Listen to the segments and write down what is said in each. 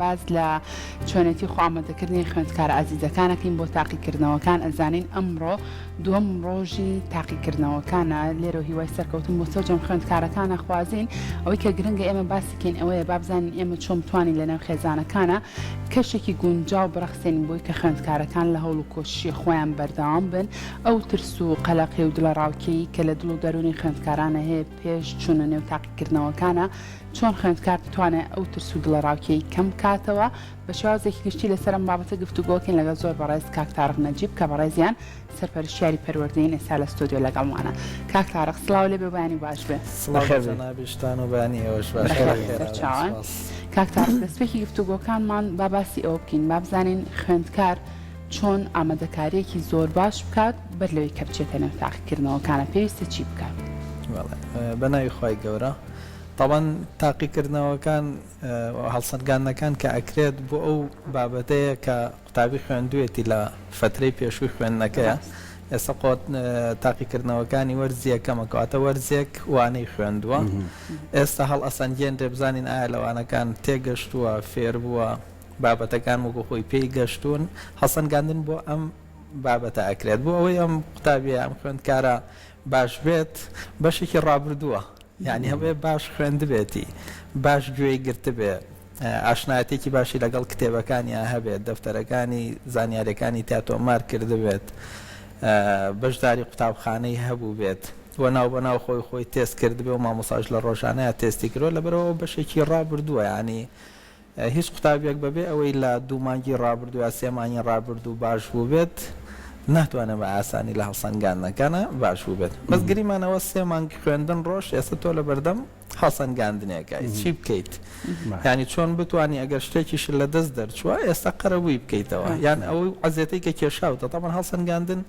باس لە چۆنێتی خۆ ئامادەکردنی خوێندکارە ئازیزەکان ئەکەین بۆ تاقیکردنەوەکان ئەزانین ئەمڕۆ دووەم ڕۆژی تاقیکردنەوەکانە لێرەوە هیوای سەرکەوتن بۆ سەرجەم خوێندکارەکان ئەخوازین ئەوەی کە گرنگە ئێمە باسی کەین ئەوەیە با بزانین ئێمە چۆن بتوانین لەناو خێزانەکانە کەشێکی گونجاو بڕەخسێنین بۆی کە خوێندکارەکان لە هەوڵ و کۆششی خۆیان بەردەوام بن ئەو ترس و قەلەقی و دڵەڕاوکێی کە لە دڵ و دەروونی خوێندکارانە هەیە پێش چوونە نێو تاقیکردنەوەکانە چۆن خوێندکار بتوانێت ئەو ترس و دڵەڕاوکێی کەم بکاتەوە؟ بە شێوازێکی گشتی لەسەر ئەم بابەتە گفتوگۆکەین لەگەڵ زۆر بەڕێز کاک تارق نەجیب کە بەڕێزیان سەرپەرشتیاری پەروەردەیین ئێستا لە ستۆدیۆ لەگەڵمانە. کاک تارق سڵاو لێبێ و بەیانی باش بێ. سڵاو لە جەنابیشتان و بەیانی ئێوەش باش. بەخێر بێن سەرچاوان. کاک تارق دەستپێکی گفتوگۆکانمان با باسی ئەوە بکەین با بزانین خوێندکار چۆن ئامادەکارییەکی زۆر باش بکات بەر لەوەی کە بچێتە نێو تاقیکردنەوەکانە پێویستە چی بکات؟ بەڵێ بە ناوی خوای گەورە. تەبعەن تاقیکردنەوەکان و هەڵسەنگاندنەکان کە ئەکرێت بۆ ئەو بابەتەیە کە قوتابی خوێندوویەتی لە فەترەی پێشووی خوێندنەکەیە ئێستا قۆ تاقیکردنەوەکانی وەرزی یەکەمە کەواتە وەرزێک وانەی خوێندووە ئێستا هەڵئەسەنگێنرێ بزانین ئایا لە وانەکان تێگەشتووە فێربووە بابەتەکان وەکو خۆی پێی گەشتوون هەڵسەنگاندن بۆ ئەم بابەتە ئەکرێت بۆ ئەوەی ئەم قوتابیە ئەم خوێندکارە باش بێت بەشێکی ڕابردووە یانی هەبێ باش خوێندبێتی، باش گوێی گرتبێ، ئاشنایەتیەکی باشی لەگەڵ کتێبەکانیا هەبێت، دەفتەرەکانی زانیاریەکانی تیا تۆمار کردبێت، بەشداری قوتابخانەی هەبووبێت و ناوبەناو خۆی خۆی تێست کردبێ و مامۆستاش لە ڕۆژانەیا تێستی کردوە، لەبەرئەوە ئەوە بەشێکی ڕابردووە یانی هیچ قوتابیەک بەبێ ئەوەی لە دوو مانگی ڕابردوو یا سێ مانگی ڕابردوو باش بووبێت ناتوانێت بە ئاسانی لە هەڵسەنگاندنەکانا باش بووبێت بەس گریمان ئەوە سێ مانگ خوێندن ڕۆشت ئێستا تۆ لەبەردەم هەڵسەنگاندنێکای چی بکەیت یانی چۆن بتوانی ئەگەر شتێکیشت لە دەست دەرچووە ئێستا قەرەبووی بکەیتەوە یان ئەو عەزێتەی کە کێشاوتە تەبعەن هەڵسەنگاندن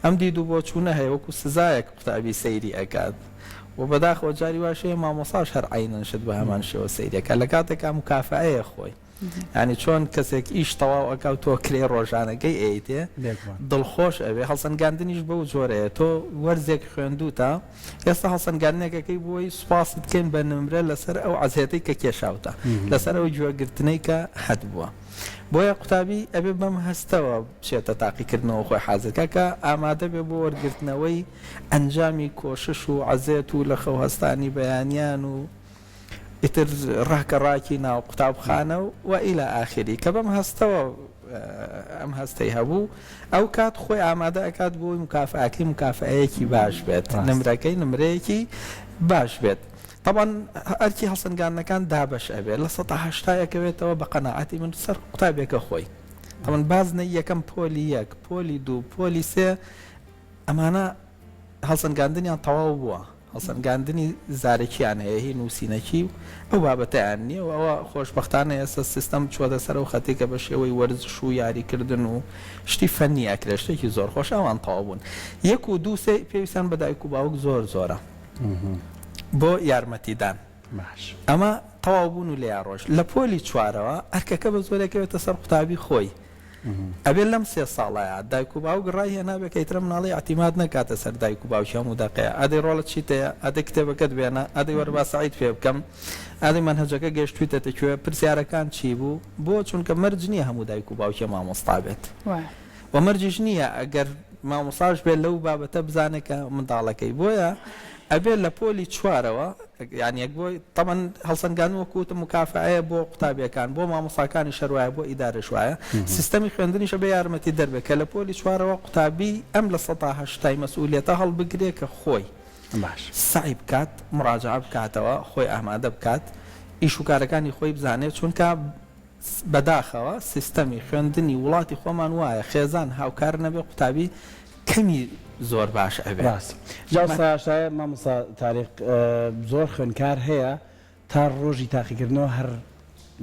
ئەم دید و بۆچوونە هەیە وەکو سزایەک قوتابی سەیری ئەکات و بەداخەوە جاری واش هەیە مامۆساش هەر عەینەن شت بە هەمان شێوە سەیری ئەکات لە کاتێکا موکافەئەیە خۆی یانی چۆن کەسێک ئیش تەواو ئەکا و تۆ کرێی ڕۆژانەکەی ئەیتێ دڵخۆش ئەبێ هەڵسەنگاندنیش بەو جۆرەیە تۆ وەرزێک خوێندووتە ئێستا هەڵسەنگاندنێک ئەکەی بۆی سوپاست بکەین بە نمرە لەسەر ئەو عەزێتەی کە کێشاوتە لەسەر ئەو گوێگرتنەی کە هەتبووە. بۆیە قوتابی ئەبێ بەم هەستەوە بچێتە تاقیکردنەوە خۆی حازر کا کە ئامادە بێ بۆ وەرگرتنەوەی ئەنجامی کۆشش و عەزێت و لە خەو هەستانی بەیانیان و ئیتر ڕاکە ڕاکی ناو قوتابخانە و و الی ئاخری کە بەم هەستەوە ئەم هەستەی هەبوو ئەو کات خۆی ئامادە ئەکات بۆی مکافئەکەی مکافئەیەکی باش بێت نمرەکەی نمرەیەکی باش بێت. تەبعەن ئەرکی هەڵسەنگاندنەکان دابەش ئەبێت 80% ئەکەوێتەوە بە قەناعەتی من سەر قوتابیەکە خۆی تەبعەن بازنەی یەکەم پۆلی یەک پۆلی دوو پۆلی سێ ئەمانە هەڵسەنگاندنیان تەواو بووە هەڵسەنگاندنی زارەکیان هەیە هی نووسینەکی و ئەو بابەتەیان نییە و ئەوە خۆشبەختانە ئێستا سیستەم چووەتە سەر ئەو خەتەی کە بە شێوەی وەرزش و یاریکردن و شتی فەنی ئەکرێت شتێکی زۆر خۆش ئەوان تەواو بوون یەک و دوو سێ پێویستیان بە دایک و باوک زۆر زۆرە بۆ یارمەتیدان ئەمە تەواو بوون و لێیان ڕۆشت لە پۆلی چوارەوە ئەرکەکە بە زۆرێک ئەکەوێتە سەر قوتابی خۆی ئەبێ لەم سێ ساڵەیا دایک و باوک ڕای هێنابێ کە ئیترە مناڵی ئیعتیماد نەکاتە سەر دایک و باوکی هەموو دەقەیە ئەدەی ڕۆڵە چیت هەیە ئەدەی کتێبەکەت بێنە ئەدەی وەرە با سەعیت پێ بکەم ئەدەی مەنهەجەکە گەشتویتەتە کوێ پرسیارەکان چی بوو بۆ چونکە مەرج نییە هەموو دایک و باوکێ مامۆستا بێت وە مەرجیش نییە ئەگەر مامۆستاش بێت لەو بابەتە بزانێت کە منداڵەکەی بۆیە ئەبێت لە پۆلی چوارەوە یان یەک بۆی تەمەن هەڵسەنگاندن وەکو وتم مکافەئەیە بۆ قوتابیەکان بۆ مامۆستاکانیش هەر وایە بۆ ئیدارەش وایە سیستەمی خوێندنیش ئەبێ یارمەتی دەر بێت کە لە پۆلی چوارەوە قوتابی ئەم 80%ی مەسئولیەتە هەڵبگرێ کە خۆی باش. سەعی بکات مڕاجەعە بکاتەوە خۆی ئامادە بکات ئیش و کارەکانی خۆی بزانێت چونکە بەداخەوە سیستەمی خوێندنی وڵاتی خۆمان وایە خێزان هاوکار نەبێ قوتابی کەمی زۆر باش ئەبێ. ڕاست جا سایە مامۆستا تاریق زۆر خوێندکار هەیە تا ڕۆژی تاقیکردنەوە هەر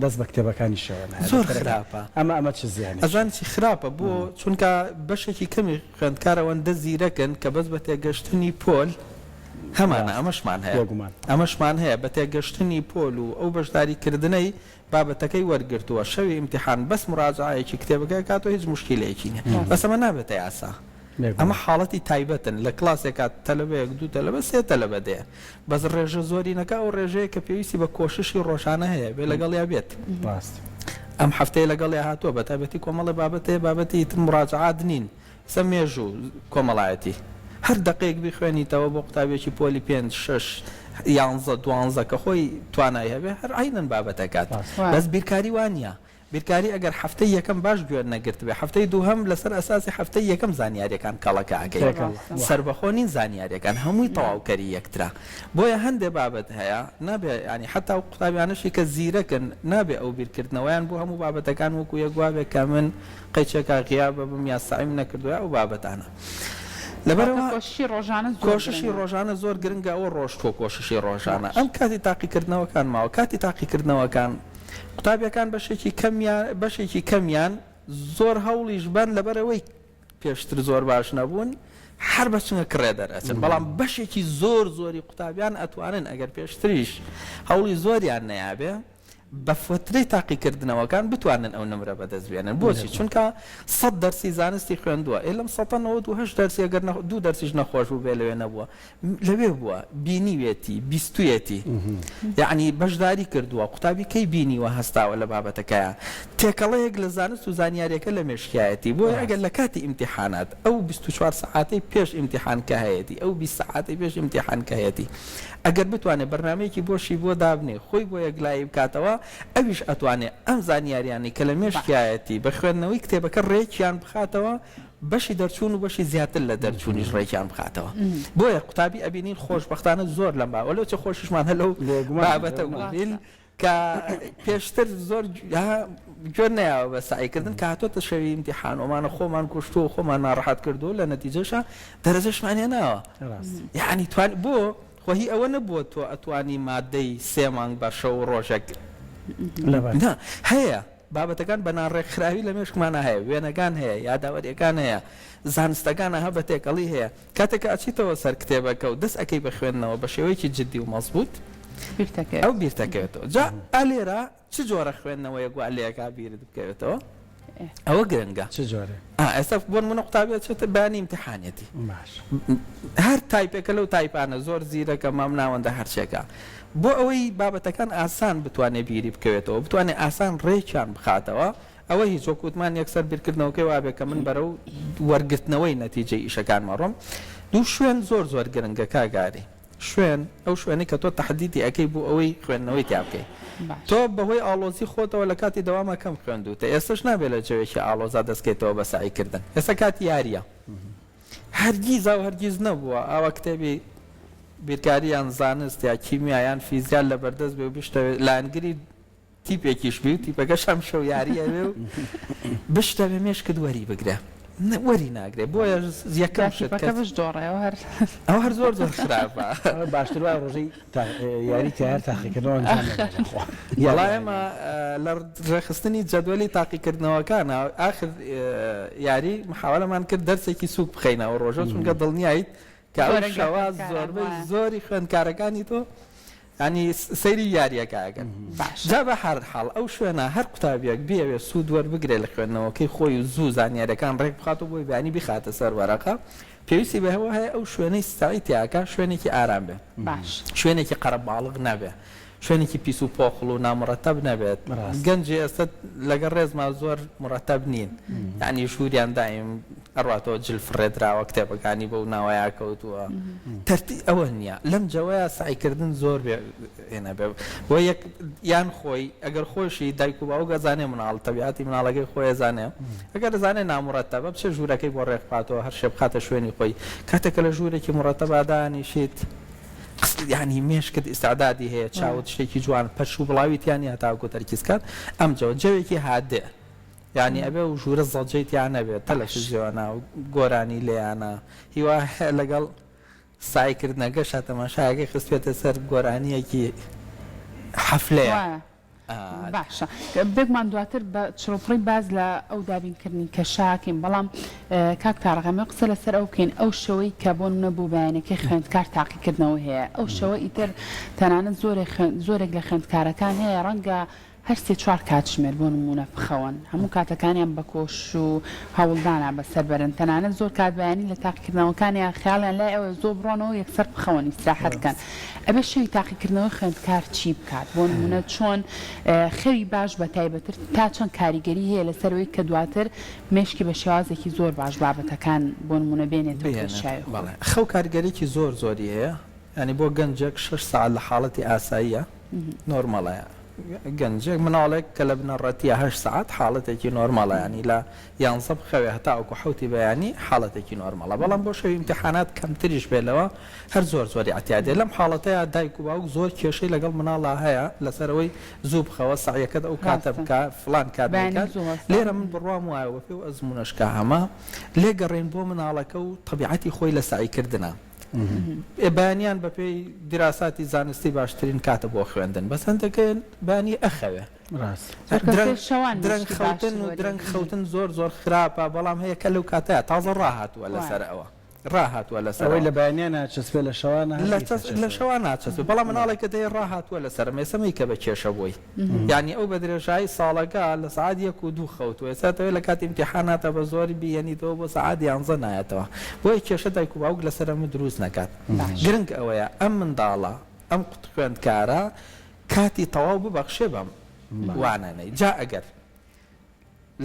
دەست بە کتێبەکانیشەوە نایە زۆر خراپە ئەمە ئەمە چ زیانێکی ئەزانی چی خراپە بۆ چونکە بەشێکی کەمی خوێندکار ئەوەندە زیرەکن کە بەس بە تێگەشتنی پۆل هەمانە ئەمەشمان هەیە بێگومان ئەمەشمان هەیە بە تێگەشتنی پۆل و ئەو بەشداری کردنەی بابەتەکەی وەرگرتووە شەوی ئیمتیحان بەس موراجەعەیەکی کتێبەکە ئەکاتەوە هیچ موشکیلەیەکی نیە بەس ئەمە نابێتە یاسا ئەمە حاڵەتی تایبەتن لە کلاسێکا تەلەبەیەک دوو تەلەبە سێ تەلەبە دێ بەس ڕێژە زۆرینەکە ئەو ڕێژەیە کە پێویستی بە کۆششی ڕۆژانە هەیە بێ لەگەڵیا بێت ڕاست. ئەم هەفتەیە لەگەڵیا هاتووە بە تایبەتی کۆمەڵێ بابەت هەیە بابەتی تر مراجعات نین ئێستا مێژوو کۆمەڵایەتی هەر دەقێک بیخوێنیتەوە بۆ قوتابیەکی پۆلی پێنج شەش یانزە دوانزە کە خۆی توانای هەبێ هەر عەینەن بابەتەکات بەس بیرکاری وا نییە بیرکاری ئەگەر هەفتەی یەکەم باش گوێت نەگرتبێ هەفتەی دووهەم لەسەر ئەساسی هەفتەی یەکەم زانیاریەکان کەڵەکە ئەکەی سەربەخۆ نین زانیاریەکان هەمووی تەواوکەری یەکترە بۆیە هەندێ بابەت هەیە نابێ یانی حەتا ئەو قوتابیانەشی کە زیرەکن نابێ ئەو بیرکردنەوەیان بۆ هەموو بابەتەکان وەکو یەک وابێ کە من قەیچێکا غیاب ئەبم یا سەعیم نەکردوە یا ئەو بابەتانە لەبەرئەوە کۆششی ڕۆژانە زۆر کۆششی گرنگە. ڕۆژانە زۆر گرنگە ئەوە ڕۆشتوە کۆششی ڕۆژانە باش. ئەم کاتی تاقیکردنەوەکان ماوە کاتی تاقیکردنەوەکان قوتابیەکان بەشێکی کەمیان بەشێکی کەمیان زۆر هەوڵیش بەن لەبەرئەوەی پێشتر زۆر باش نەبوون هەر بە چنگە کڕێ دەرئەچن بەڵام بەشێکی زۆر زۆری قوتابیان ئەتوانن ئەگەر پێشتریش هەوڵی زۆریان نەیابێ بە فەترەی تاقیکردنەوەکان بتوانن ئەو نمرە بەدەست بێنن بۆچی چونکە سەد دەرسی زانستی خوێندووە ئێ لەم سەتە 98 دەرسی ئەگەر دوو دەرسیش نەخۆش بوو بێ لەوێ نەبووە لەوێ بووە، بینیوێتی، بیستویەتی، یەعنی بەشداری کردووە، قوتابی کەی بینیوە هەستاوە لە بابەتەکەیا، تێکەڵەیەک لە زانست و زانیاریەکە لە مێشکیایەتی، بۆیە ئەگەر لە کاتی ئیمتیحانات ئەو 24 سەعاتەی پێش ئیمتیحان کە هەیەتی، ئەو 20 سەعاتەی پێش ئیمتیحان کە هەیەتی، ئەگەر بتوانێ بەرنامەیەکی بۆشی بۆ دابنێ، خۆی بۆ یەکلایی بکاتەوە، ئەویش ئەتوانێ ئەم زانیاریانەی کە لە مێشکیایەتی بە خوێندنەوەی کتێبەکە ڕێکیان بخاتەوە، بەشی دەرچوون و بەشی زیاتر لە دەرچوونیش ڕێکیان بخاتەوە بۆیە قوتابی ئەبینین خۆشبەختانە زۆر لەم باوە لەو چە خۆشیشمان هەر لەو بابەتە بووین کە پێشتر زۆر گوێ نەیاوە بە سەعیکردن کە هاتۆتە شەوی ئیمتیحان ئەمانە خۆمان کوشتووە و خۆمان ناڕەحەت کردووە لە نەتیجەشا دەرەجەشمان هێناوە یعنی توان بۆ خۆ هی ئەوە نەبووە تۆ ئەتوانی مادەی سێ مانگ بە شەو و ڕۆژێک نا هەیە بابەتەکان بە ناڕێکخراوی لە مێشکمانا هەیە، وێنەکان هەیە، یاداوەرییەکان هەیە، زانستەکان ئەها بە تێکەڵی هەیە. کاتێک کە ئەچیتەوە سەر کتێبەکە و دەست ئەکەی بە خوێندنەوە بە شێوەیەکی جدی و مەزبووت، ئەو بیرتەکەوێتەوە. جا ئا لێرە چ جۆرە خوێندنەوەیەک وا لێکا بیرت بکەوێتەوە؟ ئەوە گرنگە. چ جۆرێ؟ ئا ئێستا بۆ نموونە قوتابی ئەچێتە بەیانی ئیمتیحانیەتی. باش. هەر تایپێکە لەو تایپانە، زۆر زیرەکە، مامناوەندە، هەرچێکە. بۆ ئەوەی بابەتەکان ئاسان بتوانێ بیری بکەوێتەوە، بتوانێ ئاسان ڕێکیان بخاتەوە، ئەوە هیچ، وەک وتمان یەکسەر بیرکردنەوەکەی وابێ کە من بەرەو وەرگرتنەوەی نەتیجەی ئیشەکانم ئەڕۆم. دوو، شوێن زۆر زۆر گرنگە کاک ئاری. شوێن، ئەو شوێنەی کە تۆ تەحدیدی ئەکەی بۆ ئەوەی خوێندنەوەی تیا بکەی. تۆ بەهۆی ئاڵۆزی خۆتەوە لە کاتی دەواما کەم خوێندووتە، ئێستەش نابێ لە جەوێکی ئاڵۆزا دەست کەیتەوە بە سەعی کردن. ئێستا کاتی یارییە. هەرگیز و هەرگیز نەبووە ئاوا کتێبی بیرکاری یان زانست یا کیمیا یان فیزیا لەبەردەست بێ و بشتەوێ لایەنگری تیپێکیش بی و تیپەکەش ئەمشەو یاری ئەوێ و بشتەوێ مێشکت وەری بگرێ وەری ناگرێ بۆیە یەکەم شت تیپەکە بشدۆڕێ هەر ئەو هەر زۆر زۆر خراپە باشتر وایە ڕۆژەی یاری تیار تاقیکردنەوە ئەنجام نەدەن. وەڵا ئێمە لە ڕێکخستنی جەدوەلی تاقیکردنەوەکانە ئاخر یاری محاوەلەمان کرد دەرسێکی سووک بخەینە ئەو ڕۆژە چونکە دڵنیایت کە ئەو شەوە زۆربەی زۆری خوێندکارەکانی تۆ ینی سەیری یاریەکە ئەکەن جا بە هەر حاڵ ئەو شوێنە هەر قوتابیەک بیەوێ سوود وەربگرێ لە خوێندنەوەکەی خۆی و زوو زانیاریەکان ڕێک بخات و بۆی بەیانی بیخاتە سەر وەرەقە پێویستی بەوە هەیە ئەو شوێنەی ستای تیاکا شوێنێکی ئارام بێ باش. شوێنێکی قەرەباڵغ نەبێ شوێنێکی پیس و پۆخڵ و ناموڕەتەب نەبێت ڕاستە. گەنجی ئێستا لەگەڵ ڕێزما زۆر موڕەتەب نین یانی ژووریان دایم ئەڕواتەوە جل فڕێدراوە کتێبەکانی بەو ناوەیا کەوتووە تەرتی ئەوە نییە لەم جەوەیا سەعی کردن زۆر بێ هێنا بێ بۆ یەک یان خۆی ئەگەر خۆشی دایک و باوک ئەزانێ مناڵ تەبیعەتی مناڵەکەی خۆی ئەزانێ ئەگەر ئەزانێ ناموڕەتەبە بچێ ژوورەکەی بۆ ڕێک بخاتەوە هەر شێ بخاتە شوێنی خۆی کاتێک کە لە ژوورێکی موڕەتەبا دانیشیت یانی مێشکت ئیستعدادی هەیە چاوت شتێکی جوان پەرش و بڵاوی تیا نییە تاوەکو تەرکیز کات ئەم جەوە جەوێکی هادئ یانی ئەبێ و ژوورە زەجەی تیا نەبێت تەلەفزیۆنە و گۆرانی لێیانە هیوا هەیە لەگەڵ سەعی کردنەکەشا تەماشایەکەی خستوێتە سەر گۆرانیەکی حەفلەیە. وایە باشە بێگومان دواتر بە چڕوپڕی باس لە ئەو دابینکردنی کەشاکەین بەڵام کاک تارق ئەمە قسە لەسەر ئەو بکەین ئەو شەوەی کە بۆ نمونە بۆ بەیانەکەی خوێندکار تاقیکردنەوە هەیە ئەو شەوە ئیتر تەنانەت زۆرێک زۆرێک لە خوێندکارەکان هەیە ڕەنگە. هەر سێ چوار کاتژمێر بۆ نموونە بخەون، هەموو کاتەکانیان بە کۆشش و هەوڵدانا بەسەر بەرن، تەنانەت زۆر کات بەیانی لە تاقیکردنەوەکانیان خەیاڵیان لای ئەوەیە زۆر بڕۆنەوە یەکسەر بخەون ئیسراحەت بکەن. ئەبێ شەوی تاقیکردنەوەی خوێندکار چی بکات؟ بۆ نموونە چۆن خەوی باش بە تایبەتر تا چەند کاریگەری هەیە لەسەر ئەوەی کە دواتر مێشکی بە شێوازێکی زۆر باش بابەتەکان بۆ نموونە بێنێتەوە پێش بهێنێت چاوی خۆی؟ بەڵێ خەو کاریگەریی زۆر زۆری هەیە یانی بۆ گەنجێک شەش سەعات لە حاڵەتی ئاساییە نۆرمەڵە گەنجێک مناڵێک کە لە بنەڕەتیە هەشت سەعات حاڵەتێکی نۆرمەڵە یانی لە یانزە بخەوێ هەتاوەکو حەوتی بەیانی حاڵەتێکی نۆرمەڵە بەڵام بۆ شەوی ئیمتیحانات کەمتریش بێ لەوە هەر زۆر زۆری ئەعتیادیە لەم حاڵەتەیا دایک و باوک زۆر کێشەی لەگەڵ مناڵا هەیە لەسەر ئەوەی زوو بخەوە سەعیەکەت ئەو کاتە ڕاستە بکە فڵان کات بەیانی نەیکات زوو هەستە لێرە من بڕوام وایە بەپێی ئەو ئەزموونەش کە هەمە لێگەڕێین بۆ مناڵەکە و تەبیعەتی خۆی لە سەعی کردنا بەیانیان بەپێی دیراساتی زانستی باشترین کاتە بۆ خوێندن بەس هەندێک بەیانی ئەخەوێ ڕاست. زۆر کەس درەنگ هەیە شەوان درەنگ مێشکی خەوتن باشتر و درەنگ وەریەگرێ. خەوتن زۆر زۆر خراپە بەڵام هەیە کە لەو کاتەیا تازە ڕاهاتووە وایە. لەسەر ئەوە ڕاهاتووە لەسەر ئەوەی ئەوە. لە بەیانیا ناچەسپێ لە شەوانا هەر لە ئیتر چەس لە چەسپێ. شەوا ناچەسپێ بەڵام مناڵێک کە دەیە ڕاهاتووە لەسەرم ئێستا مەیکە بە کێشە بۆی یانی ئەو بە درێژایی ساڵەکە لە سەعات یەک و دوو خەوتووە ئێستا دەتەوێ لە کاتی ئیمتیحاناتا بە زۆری بیهێنیتەوە بۆ سەعات یانزە نایەتەوە بۆیە کێشە دایک و باوک لەسەر ئەمە دروست نەکات باش. گرنگ ئەوەیە ئەم منداڵە ئەم خوێندکارە کاتی تەواو ببەخشێ بەم وانانەی جا ئەگەر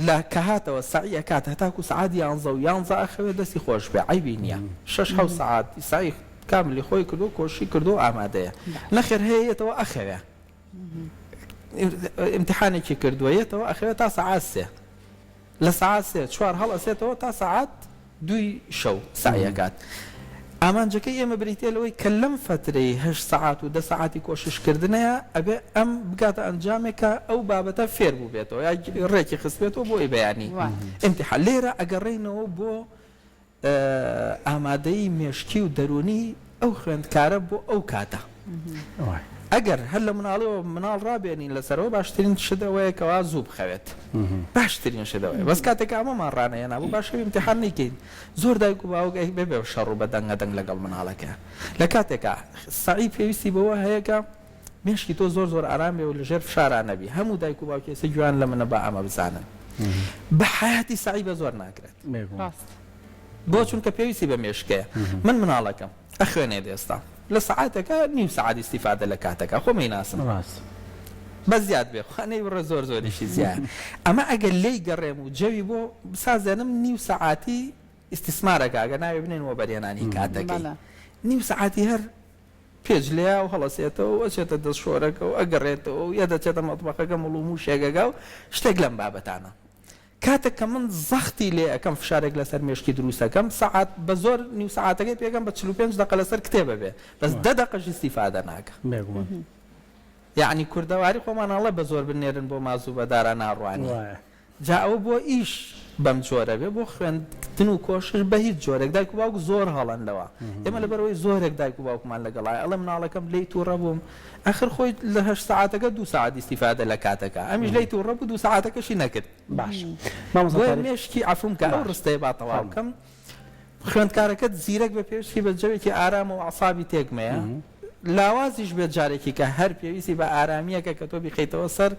لە کە هاتەوە سەعی ئەکات هەتاکو سەعات یانزە و یانزە ئەخەوێ دەستی خۆش بێ عەیبی نیە شەش حەوت سەعات سەعی کاملی خۆی کردوە کۆششی کردوە ئامادەیە نەخێر هەیە یەتەوە ئەخەوێ ئیمتحانێکی کردوە یەتەوە ئەخەوێ تا سەعات سێ لە سەعات سێ چوار هەڵئەسێتەوە تا سەعات دووی شەو سەعی ئەکات. ئامانجەکەی ئێمە بریتیە لەوەی کە لەم فەترەی هەشت سەعات و دە سەعاتی کۆشش کردنەیا ئەبێ ئەم بگاتە ئەنجامێک کە ئەو بابەتە فێر بووبێتەوە یا ڕێکی خستبێتەوە بۆ ئەوی بەیانی ئیمتیحان. لێرە ئەگەڕێینەوە بۆ ئامادەیی مێشکی و دەروونی ئەو خوێندکارە بۆ ئەو کاتە. ئەگەر هەر لە مناڵیەوە مناڵ ڕابێنین لەسەرەوە باشترین شت ئەوەیە کەوا زوو بخەوێت باشترین شت ئەوەیە بەس کاتێک ئەمەمان ڕانەهێنابوو با شەوی ئیمتیحان نەیکەین زۆر دایک و باوک ئەی بێ بێ شەڕ و بە دەنگە دەنگ لەگەڵ مناڵەکە لە کاتێکا سەعی پێویستی بەوە هەیە کە مێشکی تۆ زۆر زۆر ئارام بێ و لەژێر فشارا نەبی هەموو دایک و باوکی ئێستا گوێیان لە منە با ئەمە بزانن بە حەیاتی سەعی بە زۆر ناکرێت ڕاست بۆ چونکە پێویستی بە مێشکەیە من مناڵەکەم ئەخوێنێت ئێستا لە سەعاتێکا نیو سەعات ئیستیفادە لە کاتەکا خۆم ئەیناسم ڕاست. بەس زیاد بێ خوا نەیبڕێ زۆر زۆریشی زیایە ئەمە ئەگەر لێی گەڕێم و جەوی بۆ بسازێنم نیو سەعاتی ئیستیسمار ئەکا ئەگەر ناوی بنێین وەبەرهێنانی کاتەکەی بەڵێ. نیو سەعاتی هەر پێچ لێیا و هەڵەسێتەوە و ئەچێتە دەست شۆرەکە و ئەگەڕێتەوە و یا دەچێتە مەتبەخەکە مڵ و مووشێک ئەگا و شتێک لەم بابەتانە. کاتێک کە من زەختی لێ ئەکەم فشارێک لەسەر مێشکی دروست ئەکەم سەعات بە زۆر نیو سەعاتەکەی پێ ئەکەم بە 45 دەقە لەسەر کتێب ئەبێ بەس دە دەقەش ئیستیفادە ناکا. بێگومان. یەعنی کوردەواری خۆمان ئەڵێ بە زۆر بنێرن بۆ مازوو بە دارا ناڕوانی. وایە. جا ئەوە بۆ ئیش بەم جۆرە بێ بۆ خوێندن و کۆشش بە هیچ جۆرێک دایک و باوک زۆر هەڵەن لەوە ئێمە لەبەرئەوەی زۆرێک دایک و باوکمان لەگەڵایە ئەڵێ مناڵەکەم لێی توڕە بووم ئەخر خۆی لە هەشت سەعاتەکە دوو سەعات ئیستیفادە لە کاتەکە ئەمیش لێی توڕە بوو دوو سەعاتەکەشی نەکرد. باشە مامۆستا بۆیە تاریق. مێشکی عەفوم کە ئەو باشە ڕستەیە با تەواو فەرموو. بکەم خوێندکارەکەت زیرەک بێ پێویستی بە جەوێکی ئارامە و ئەعسابی تێک مەیە لاوازیش بێت جارێکی کە هەر پێویستی بە ئارامییەکە کە تۆ بیخەیتەوە سەر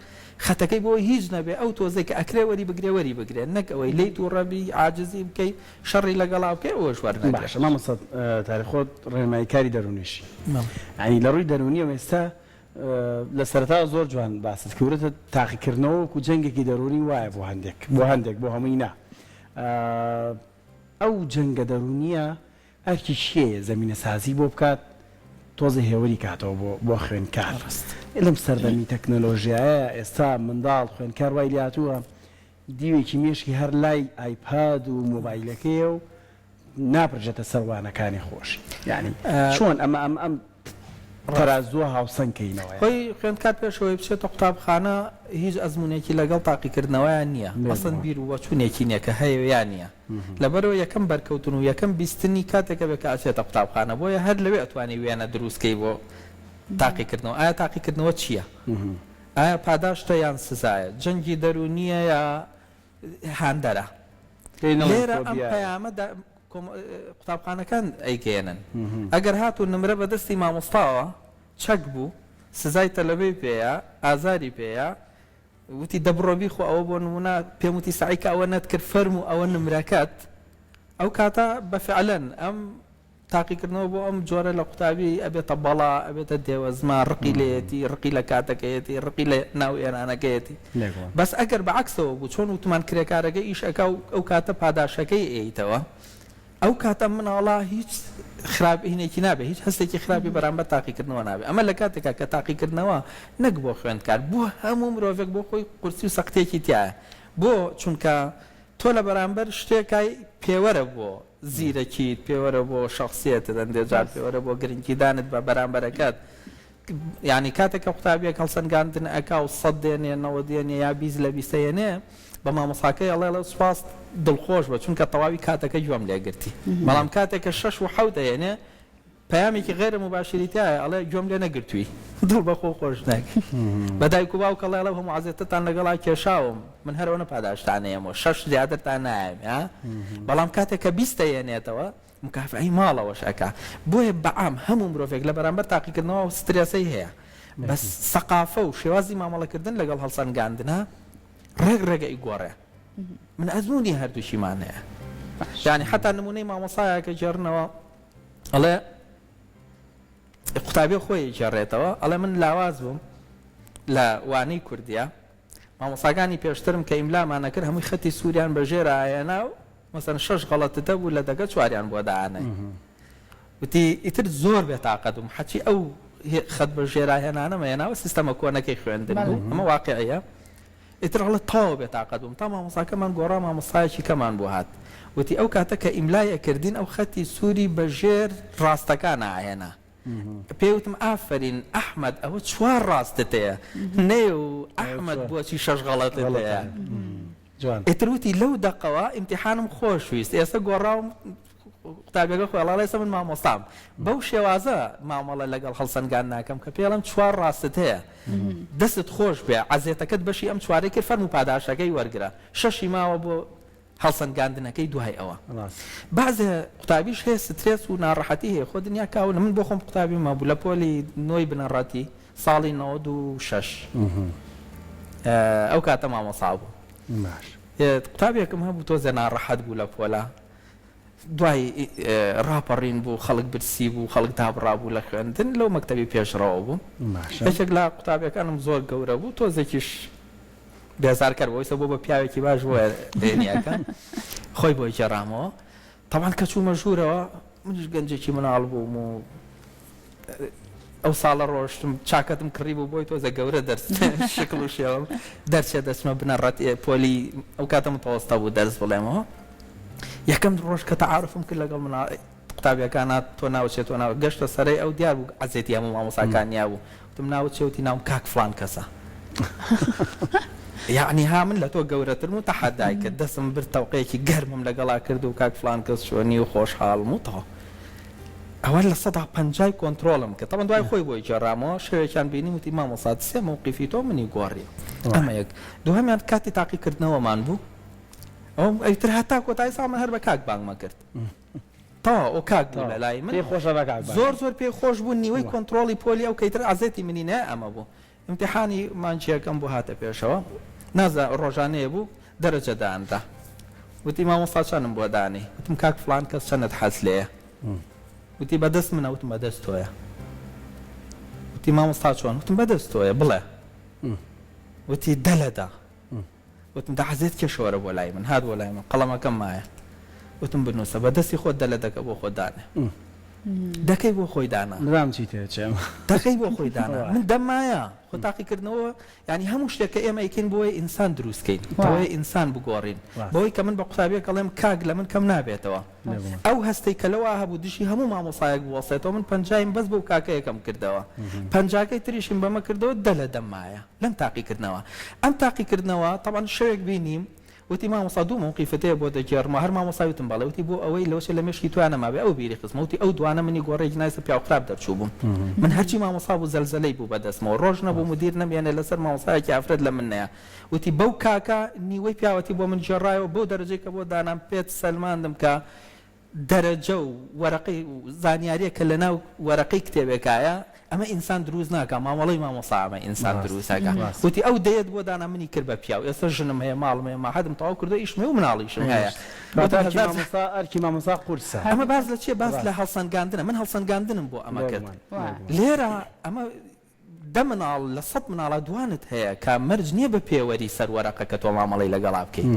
خەتەکەی بۆ هیچ نەبێ ئەو تۆزەی کە ئەکرێ وەری بگرێ وەری بگرێ نەک ئەوەی لێی توڕە بی عاجزی بکەی شەڕی لەگەڵا بکەی ئەوەش وەرنەگرێ. باشە مامۆستا تاریق خۆت ڕێنماییکاری دەروونیشی یانی لە ڕووی دەروونیەوە ئێستا لە سەرەتاوە زۆر جوان باست کرد وتت تاقیکردنەوە وەکو جەنگێکی دەروونی وایە بۆ هەندێک بۆ هەندێک بۆ هەمووی نا ئەو جەنگە دەروونیە ئەرکی کێیە زەمینەسازی بۆ بکات تۆزێ هێوری کاتەوە بۆ بۆ خوێندکار لەم سەردەمی تەکنەلۆژیایە ئێستا منداڵ خوێندکار وای لێهاتووە دیوێکی مێشکی هەر لای ئایپاد و مۆبایلەکەیە و ناپرژێتە سەر وانەکانی خۆشی یانی چۆن ئەمە ئەم ئەم تەرازووە هاوسەنگ کەینەوە یانی. خۆی خوێندکار پێش ئەوەی بچێتە قوتابخانە هیچ ئەزموونێکی لەگەڵ تاقیکردنەوەیان نییە ئەسڵەن بێگومان. بیر و بۆچوونێکی نییە کە هەیە یا نییە لەبەرئەوە یەکەم بەرکەوتن و یەکەم بیستنی کاتێکە بێ کە ئەچێتە قوتابخانە بۆیە هەر لەوێ ئەتوانی وێنە دروست کەی بۆ تاقیکردنەوە ئایا تاقیکردنەوە چییە؟ ئایا پاداشتە یان سزایە؟ جەنگی دەروونییە یا هاندەرە؟ پێی نەڵێن لێرە ئەم فۆبیایە. پەیامە قوتابخانەکان ئەیگەیەنن ئەگەر هاتوو نمرە بە دەستی مامۆستاوە چەک بوو سزای تەلەبەی پێیە ئازاری پێیە. وتی دە بڕۆ بیخۆ ئەوە بۆ نموونە پێم وتی سەعی کە ئەوە نەتکرد فەرموو ئەوە نمرەکەت ئەو کاتە بە فعلەن ئەم تاقیکردنەوە بۆ ئەم جۆرە لە قوتابی ئەبێتە بەڵا ئەبێتە دێوەزمە ڕقی لێیەتی ڕقی لە کاتەکەیەتی ڕقی لە ناو ئێرانەکەیەتی بەس ئەگەر بە عەکسەوە بوو چۆن وتمان کرێکارەکە ئیش ئەکا و ئەو کاتە پاداشەکەی ئەیتەوە ئەو کاتە مناڵە هیچ خراپ هینێکی نابێ هیچ هەستێکی خراپی بەرامبەر تاقیکردنەوە نابێ ئەمە لە کاتێکا کە تاقیکردنەوە نەک بۆ خوێندکار بۆ هەموو مرۆڤێک بۆ خۆی قورسی و سەختیەکی تیایە بۆ چونکە تۆ لە بەرامبەر شتێکای پێوەرە بۆ زیرەکیت پێوەرە بۆ شەخسیەتت هەندێ جار پێوەرە بۆ گرنگیدانت بە بەرامبەرەکەت یانی کاتێک کە قوتابیەک هەڵسەنگاندن ئەکا و سەد دێنێ نەوە دێنێ یا 20 لە بیستە یەنێ بە مامۆساکەی ئەڵێ ئەڵێ سوپاس دڵخۆش بە چونکە تەواوی کاتەکە گوێم لێ گرتی بەڵام کاتێک کە شەش و حەوت ئەیەنێ پەیامێکی غەیرە موباشری تیایە ئەڵێ گوێم لێ نەگرتووی دڵ بە خۆ خۆش نەک بە دایک و باوک ئەڵێ ئەڵێ هەموو عەزێتتان لەگەڵا کێشاوم من هەر ئەوەنە پاداشتان ئەیەمەوە شەش زیاترتان نایەم ها بەڵام کاتێک کە 20 ئەیەنێتەوە مکافەئەی ماڵەوەش ئەکا بۆیە بە عام هەموو مرۆڤێک لە بەرامبەر تاقیکردنەوە ئەو سترێسەی هەیە بەس سەقافە و شێوازی مامەڵەکردن لەگەڵ هەڵسەنگاندنا ڕێک ڕێگە ئیگۆڕێ من ئەزموونی هەردووکیمان هەیە یانی حتا نمونەی مامۆسایەکە گێڕنەوە ئەڵێ قوتابی خۆی گێڕێتەوە ئەڵێ من لاواز بووم لە وانەی کوردیا مامۆساکانی پێشترم کە ئیملامان ئەکرد هەمووی خەتی سووریان بە ژێرا ئەهێنا و مەسەن شەش غەڵەتت هەبوو لە دەکە چواریان بۆ دائەنای. وتی ئیتر زۆر بێتاقەت بووم حەچی ئەو خەت بە ژێرا هێنانەم ئەهێناوە سیستەمە کۆنەکەی خوێندن بوو ئەمە واقعیە ئیتر ئەڵێ تەواو بێتاقەت بووم تا مامۆساکەمان گۆڕا مامۆستایەکی کەمان بۆ هات وتی ئەو کاتە کە ئیملای ئەکردین ئەو خەتی سووری بە ژێر ڕاستەکانا ئەهێنا پێی وتم ئافەرین ئەحمەد ئەوە چوار ڕاستت هەیە نەیەو ئەحمەد بۆچی شەش غەڵەتت هەیە ئیتر وتی لەو دەقەوە ئیمتیحانم خۆش ویست ئێستا گۆڕاوم قوتابیەکە خۆی ئەڵێ ئێستا من مامۆستام بەو شێوازە مامەڵە لەگەڵ هەڵسەنگان ناکەم کە پێڵم چوار ڕاستت هەیە دەستت خۆش بێ عەزێتەکەت بەشی ئەم چوارەی کرد فەرموو پاداشەکەی وەرگرە شەشی ماوە بۆ هەڵسەنگاندنەکەی دوای ئەوە. بەعزێ قوتابیش هەیە سترێس و ناڕەحەتی هەیە خۆ دنیا کاولە من بۆ خۆم قوتابیم هەبوو لە پۆلی نۆی بنەڕەتی ساڵی 96 ئەو کاتە مامۆسا بوو قوتابیەکم هەبوو تۆزێ ناڕەحەت بوو لە پۆلا دوای ڕاپەڕین بوو خەڵک برسی بوو خەڵک دابڕابوو لە خوێندن لەو مەکتەبی پێشڕەوە بوو یەکێک لە قوتابیەکانم زۆر گەورە بوو تۆزێکیش بێزارکەر بوو ئیستا بۆ بە پیاوێکی باش بۆیە دێنیەکە خۆی بۆی گێڕامەوە تەبعەن کە چوومە ژوورەوە منیش گەنجێکی مناڵ بووم و ئەو ساڵە ڕۆشتم چاکەتم کڕی بوو بۆی تۆزە گەورە دەرس شکڵ و شێوەم دەرچێ دەچمە بنەڕەت پۆلی ئەو کاتە متەوەستە بوو دەرس بڵێمەوە یەکەم ڕۆژ کە تەعارفم کرد لەگەڵ مناڵ قوتابیەکان هات تۆ ناوت چیە تۆ ناوت گەشتە سەرەی ئەو دیار بوو عەزێتی هەموو مامۆستاکانیا بوو وتم ناوت چیە وتی ناوم کاک فڵان کەسە یەعنی ها من لە تۆ گەورەترم و تەحەدای کرد دەستم برد تەوقەیەکی گەرمم لەگەڵا کرد و کاک فڵان کەس چۆنی و خۆشحاڵم و تەواو ئەوە 50%ی کۆنترۆڵم کرد تەبعەن دوای خۆی بۆی گێڕامەوە شەوێکیان بینیم وتی مامۆستا سێ مەوقیفی تۆ منی گۆڕی ئەمە یەک دووهەمیان کاتی تاقیکردنەوەمان بوو ئەو ئیتر هەتا کۆتایی ساڵ من هەر بە کاک بانگمە کرد تەواو ئەو کاک بوو لەلای من پێی خۆشە بە کاک زۆر زۆر پێی خۆش بوو نیوەی کۆنتڕۆڵی پۆلی ئەو کە ئیتر عەزێتی منی نایە ئەمە بوو ئیمتیحانی مانگیەکەم بۆ هاتە پێشەوە نازا ڕۆژانەیە بوو دەرەجە دانرا وتی مامۆستا چەندم بۆ دانی وتم کاک فڵان کەس چەندت حەز لێیە وتی بەدەست منە وتم بەدەست تۆیە وتی مامۆستا چۆن وتم بەدەست تۆیە بڵێ وتی دە لە دە وتم دە عەزێت کێشە وەرە بۆ لای من هات بۆ لای من قەڵەمەکەم مایە وتم بنووسە بە دەستی خۆت دە لە دەکە بۆ خۆت دانێ دەکەی بۆ خۆی دانا نزام چی تێچێ دەکەی بۆ خۆی دانا من دەم مایە خۆ تاقیکردنەوە یعنی هەموو شتێک کە ئێمە ئەیکەین بۆیە ئینسان دروست کەین بۆیە ئینسان بگۆڕین بەوەی کە من بە قوتابیەک ئەڵێم کاک لە من کەم نابێتەوە ئەو هەستەی کە لەوا هەبوو دژی هەموو مامۆسایەک بوەستێتەوە من پەنجایم بەس بەو کاکە یەکەم کردەوە پەنجاکەی تریشیم بەمە کردەوە دە لە دەم مایە لەم تاقیکردنەوە ئەم تاقیکردنەوە تەبعەن شەوێک بینیم وتی مامۆستا دوو مەوقیفت هەیە بۆ دەگێڕمەوە هەر مامۆستا وتم بەڵێ وتی بۆ ئەوەی لەوەچێ لە مێشکی تۆیا نەمابێ ئەو بیری خستمەوە وتی ئەو دوانە منی گۆڕێ جنایسە پیاو خراپ دەرچوو بووم من هەرچی مامۆستا بوو زەلزەلەی بوو بەدەستمەوە ڕۆژ نەبوو مدیر نەمێنێ لەسەر مامۆستایەکی ئافرەت لە من نەیە وتی بەو کاکە نیوەی پیاوەتی بۆ من گێڕایەوە بەو دەرەجەی کە بۆ دانام پێت سەلماندم کە دەرەجە و وەرەقەی و زانیاریەک کە لەناو وەرەقەی کتێبێکایە. ئەمە ئینسان دروست ناکا مامەڵەی مامۆستا ئەمە ئینسان دروست ئەکا وتی ئەو دەیەت بۆ دانا منی کرد بە پیاو ئێستا ژنم هەیە ماڵم هەیە مەعهەدم تەواو کردوە ئیشم هەیە و مناڵیشم هەیە وتم هەزار ئەرکی مامۆستا قورسە. ئەمە باس لە چیە باس لە هەڵسەنگاندنە من هەڵسەنگاندنم بۆ ئەمە کرد لێرە ئەمە دە مناڵ لە سەت مناڵا دوانت هەیە کە مەرج نیە بە پێوەری سەر وەرەقە کە تۆ مامەڵەی لەگەڵا بکەیت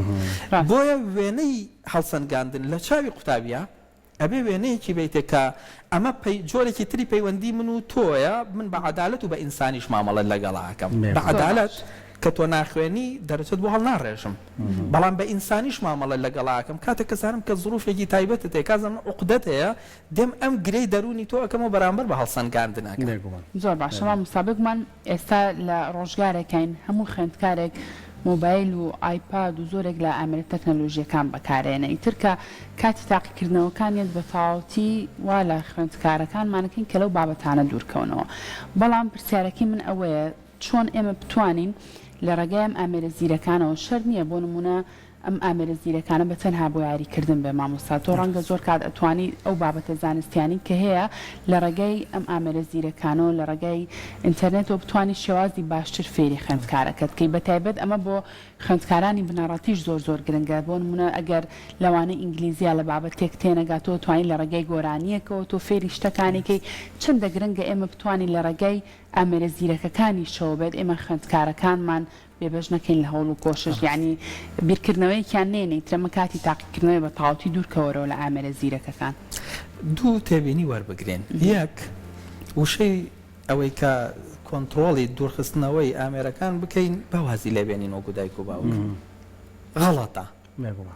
بۆیە وێنەی هەڵسەنگاندن لە چاوی قوتابیە ئەبێ وێنەیەکی بەیتێ کە ئەمە پەی جۆرێکی تری پەیوەندی من و تۆیە، من بە عەدالەت و بە ئینسانیش مامەڵەت لەگەڵا ئەکەم. بە عەدالەت کە تۆ ناخوێنی دەرەجەت بۆ هەڵناڕێژم، بەڵام بە ئینسانیش مامەڵەت لەگەڵا ئەکەم کاتێک کە زانم کە زروفێکی تایبەتت هەیە، کازم عوقدەت هەیە، دێم ئەم گرێی دەروونی تۆ ئەکەمەوە بەرامبەر بە هەڵسەنگاندنەکە. زۆر باشە مامۆستا بێگومان ئێستا لە ڕۆژگارێکاین هەموو خوێندکارێک مۆبایل و ئایپاد و زۆرێک لە ئامێرە تەکنەلۆژییەکان بەکارئێنێ ئیتر کە کاتی تاقیکردنەوەکان یەت بە تەواوەتی وا لە خوێندکارەکانمان ئەکەین کە لەو بابەتانە دوورکەونەوە بەڵام پرسیارەکەی من ئەوەیە چۆن ئێمە بتوانین لە ڕێگای ئەم ئامێرە زیرەکانەوە شەرت نییە بۆ نموونە ئەم ئامێرە زیرەکانە بە تەنها بۆ یاری کردن بێ مامۆستا تۆ ڕەنگە زۆر کات ئەتوانی ئەو بابەتە زانستیانەی کە هەیە لە ڕێگای ئەم ئامێرە زیرەکانەوە لە ڕێگای ئینتەرنێتەوە بتوانی شێوازی باشتر فێری خوێندکارەکەت کەی بە تایبەت ئەمە بۆ خوێندکارانی بنەڕەتیش زۆر زۆر گرنگە بۆ نمونە ئەگەر لەوانەی ئینگلیزیا لە بابەتێک تێنەگا تۆ توانی لە ڕێگای گۆرانیەکەوە تۆ فێری شتەکانی کەی چەندە گرنگە ئێمە بتوانین لە ڕێگای ئامێرە زیرەکەکانیشەوە بێت ئێمە خوێندکارەکانمان بێبەش نەکەین لە هەوڵ و کۆشش یەعنی بیرکردنەوەیەکیان نەیەنێ ئیتر ئەمە کاتی تاقیکردنەوەیە بە تەواوەتی دوور کەوەرەوە لە ئامێرە زیرەکەکان. دوو تێبینی وەربگرین یەک وشەی ئەوەی کە کۆنتڕۆڵی دوورخستنەوەی ئامێرەکان بکەین با وازی لێ بێنین وەکو دایک و باوک غەڵەتە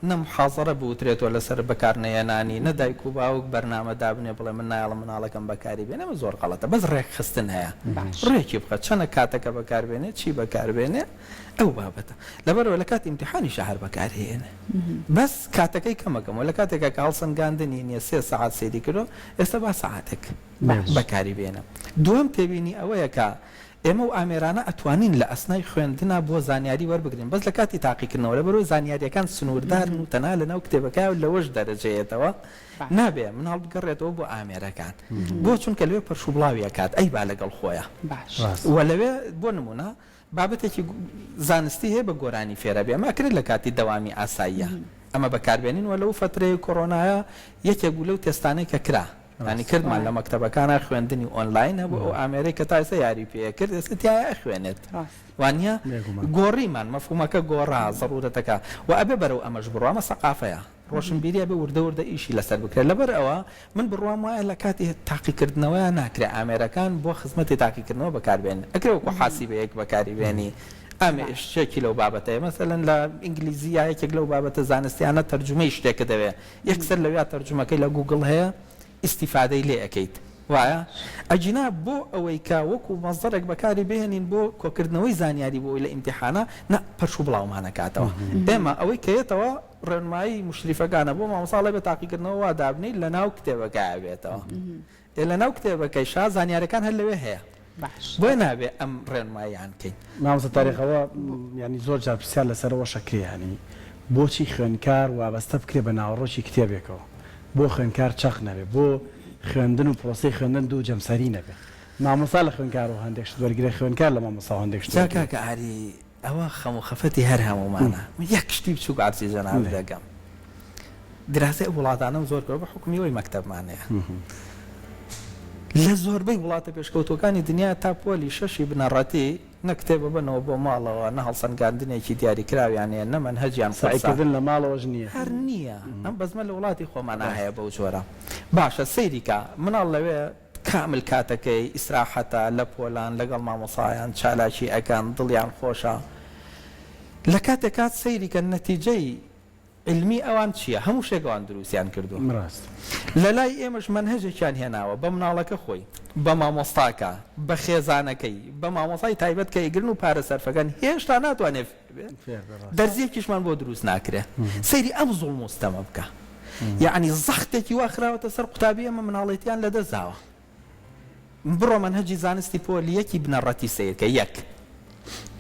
نە محازەرە بوترێتەوە لەسەر بەکارنەهێنانی، نە دایک و باوک بەرنامە دابنێ بڵێ من نایەڵم مناڵەکەم بەکاری بێنێ، ئەمە زۆر غەڵەتە، بەس ڕێکخستن هەیە، ڕێکی بخە چەنە کاتەکە بەکار بێنێ، چی بەکار بێنێ، ئەو بابەتە. لەبەرئەوە لە کاتی ئیمتیحانیشا هەر بەکاری هێنێ، بەس کاتەکەی کەمەکەمەوە، لە کاتێکا کە هەڵسەنگاندنی نییە سێ سەعات سەیری کردووە، ئێستا با سەعاتێک بەکاری بێنە. دووەم تێبینی ئەوەیە کە ئێمە ئەو ئامێرانە ئەتوانین لە ئەسنای خوێندنا بۆ زانیاری وەربگرین بەس لە کاتی تاقیکردنەوە لەبەرئەوەی زانیاریەکان سنوردارن و تەنها لەناو کتێبەکایە و لەوەش دەرەجەیەتەوە نابێ مناڵ بگەڕێتەوە بۆ ئامێرەکان بۆ چونکە لەوێ پەرشوبڵاوی ئەکات ئەیبا لەگەڵ خۆیا و لەوێ بۆ نمونە بابەتێکی زانستی هەیە بە گۆرانی فێرەبێ ئەمە ئەکرێت لە کاتی دەوامی ئاساییە ئەمە بەکاربێنین و لەو فەترەی کۆرۆنایە یەکێک بوو لەو تێستانەی کە کرا یانی کردمان لە مەکتەبەکانا خوێندنی ئۆنلاین هەبوو ئەو ئامێرەی کە تا ئێستا یاری پێ ئەکرد ئێستا تیایا ئەخوێنێت وانیە گۆڕیمان مەفهومەکە گۆڕا زەرورەتەکە و ئەبێ بەرەو ئەمەش بڕوا ئەمە سەقافەیە ڕۆشنبیری ئەبێ وردە وردە ئیشی لەسەر بکرێت لەبەر ئەوە من بڕوام وایە لە کاتی تاقیکردنەوەیا ناکرێ ئامێرەکان بۆ خزمەتی تاقیکردنەوە بەکاربێن ئەکرێ وەکو حاسیبەیەک بەکاری بێنی ئامێ شتێکی لەو بابەتەیە مەسەلەن لە ئینگلیزی یا یەکێک لەو بابەتە زانستیانە تەرجومەی شتێکت دەوێ یەکسەر لەویا تەرجومەکەی لە گوگڵ هەیە ئیستیفادەی لێ ئەکەیت وایە؟ ئەگینا بۆ ئەوەی کە وەکو مەسدەرێک بەکاری بهێنین بۆ کۆکردنەوەی زانیاری بۆ ئەوەی لە ئیمتیحانا نا پەرش و بڵاومان ئەکاتەوە ئێمە ئەوەی کە یەتەوە ڕێنمایی موشریفەکانە بۆ مامۆستا ئەڵێ بە تاقیکردنەوە وا دابنێی لەناو کتێبەکەیا بێتەوە ئێ لەناو کتێبەکەیشا زانیارەکان هەر لەوێ هەیە باش. بۆیە نابێ ئەم ڕێنماییان کەین. مامۆستا تاریق ئەوە یانی زۆر جار پرسیار لەسەر ئەوەش ئەکرێ یانی بۆچی خوێندکار وابەستە بکرێ بە ناوەڕۆکی کتێبێکەوە؟ بۆ خوێندکار چەق نەبێ؟ بۆ خوێندن و پرۆسەی خوێندن دوو جەمسەری نەبێ؟ مامۆستا لە خوێندکارەوە هەندێک شت وەرگرێ خوێندکار لە مامۆستاوە هەندێک شت جا وەرگرێ. کاکە ئاری ئەوە خەم و خەفەتی هەر هەموومانە. من یەک شتی بچووک عەرزی جەنابت دەکەم. دیراسەی ئەو وڵاتانەم زۆر کردوە بە حوکمی ئەوەی مەکتەبمان هەیە. لە زۆربەی وڵاتە پێشکەوتووەکانی دنیا تا پۆلی شەشی بنەڕەتی نە کتێب ئەبەنەوە بۆ ماڵەوە، نە هەڵسەنگاندنێکی دیاریکراویان هەیە، نە مەنهەجیان قورسە. سەعیکردن لە ماڵەوەش نییە. هەر نییە. ئەم بەزمە لە وڵاتی خۆمانا هەیە بەو جۆرە. باشە سەیری کە، مناڵ لەوێ کامل کاتەکەی ئیسراحەتە، لە پۆلان لەگەڵ مامۆسایان چالاکی ئەکەن، دڵیان خۆشە. لە کاتێکا سەیری کە نەتیجەی عیلمی ئەوان چیە؟ هەموو شتێک ئەوان دروستیان کردووە. ڕاستە. لە لای ئێمەش مەنهەجێکیان هێناوە بە مناڵەکە خۆی، بە مامۆستاکە، بە خێزانەکەی، بە مامۆستای تایبەت کە ئەیگرن و پارە سەرفەکەن هێشتا ناتوانێ فێر بێ، فێر بێ ڕاستە. دەرزیەکیشمان بۆ دروست ناکرێ. سەیری ئەم زوڵم و ستەمە بکە. یەعنی زەختێکی وا خراوەتە سەر قوتابی ئێمە مناڵێتیان لە دەست داوە. بڕۆ مەنهەجی زانستی پۆلی یەکی بنەڕەتی سەیر کە، یەک.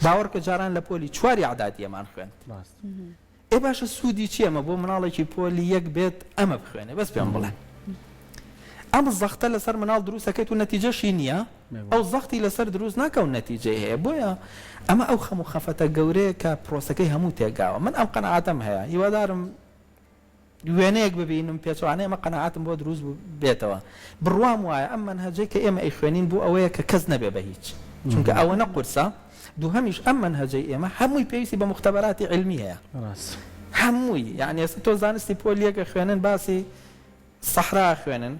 باوەڕ کە جاران لە پۆلی چواری ئەعدادیەمان خوێند. ڕاستە. ئێ باشە سوودی چیە ئەمە بۆ مناڵێکی پۆلی یەک بێت ئەمە بخوێنێ بەس پێم بڵێ. ئەم زەختە لەسەر مناڵ دروست ئەکەیت و نەتیجەشی نییە، ئەو زەختی لەسەر دروست ناکا و نەتیجەی هەیە. بۆیە ئەمە ئەو خەم و خەفەتە گەورەیە کە پرۆسەکەی هەموو تێکداوە. من ئەم قەناعەتەم هەیە، هیوادارم وێنەیەک ببینم پێچەوانەی ئەمە قەناعەتم بۆ دروست بێتەوە. بڕوام وایە ئەم مەنهەجەی کە ئێمە ئەیخوێنین بۆ ئەوەیە کە کەس نەبێ بە هیچ، چونکە ئەوەنە قورسە. دووهەمیش ئەم مەنهەجەی ئێمە هەمووی پێویستی بە موختەبەراتی عیلمی هەیە. هەمووی. یەعنی ئێستا تۆ زانستی پۆل یەک ئەخوێنن باسی سەحرا ئەخوێنن